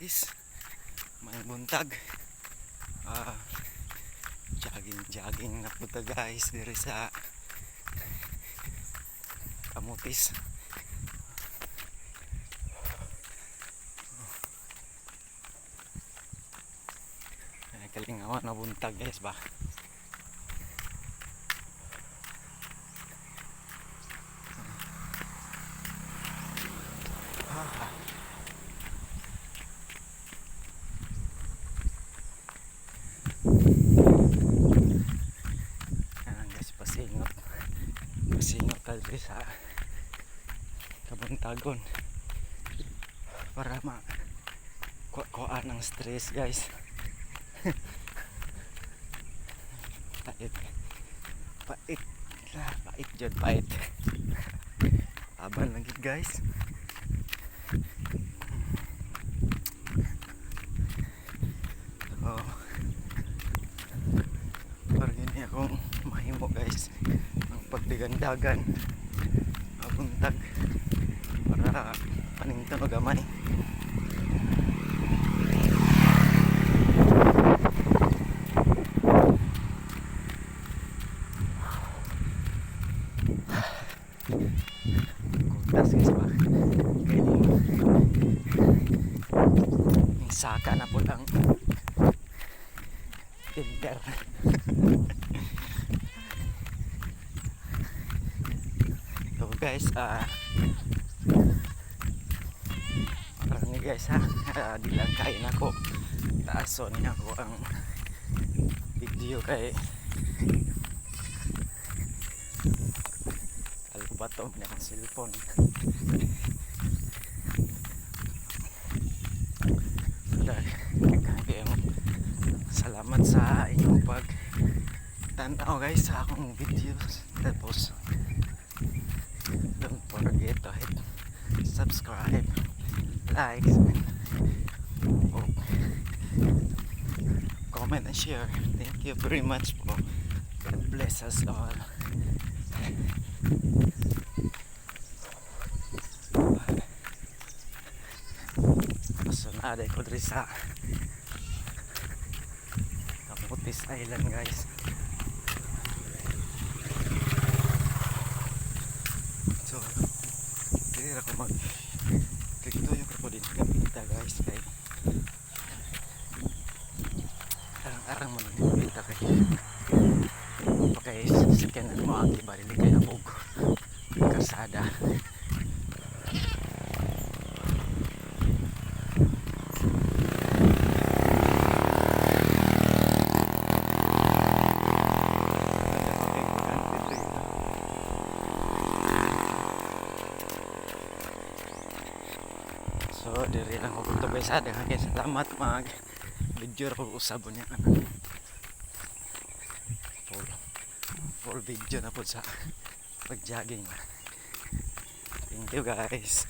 Kamutis. Maayong buntag. Ah, jogging jogging na po ta, guys, diri sa Kamutis. Ay, kalingawan na buntag, guys, ba. Ah. Ayan, guys, pasingot. Pasingot ta diri sa kabuntagon para ma kuhaan ang stress, guys. Pait. Pait. Ah, pait jud, pait. Laban lang gid, guys. So, para gini akong mahimo, guys, ang pagdagandagan buntag para paninto no gamay. Kutas, guys, ba kay ning saka na po ang tinder. So guys, parang ni, guys, ha, di lang kaya nako taason ni ako ang video kay kalubato na akong cellphone. Dahil salamat sa inyong pag tanaw, guys, sa akong videos. Tapos don't forget to hit subscribe, likes, and oh, comment and share. Thank you very much po. God bless us all. Pasunada ko diri sa Camotes Island, guys. So diri ra ko mag tuyok ko din kapita, guys, kay arang-arang mo nang kapita kay okay sakyanan mo agi ba dili kay abog kasada. So diri lang ko tubay sa daghan kay salamat. Mag video ra ko usab niya, full full video na po sa pag-jogging. Thank you, guys.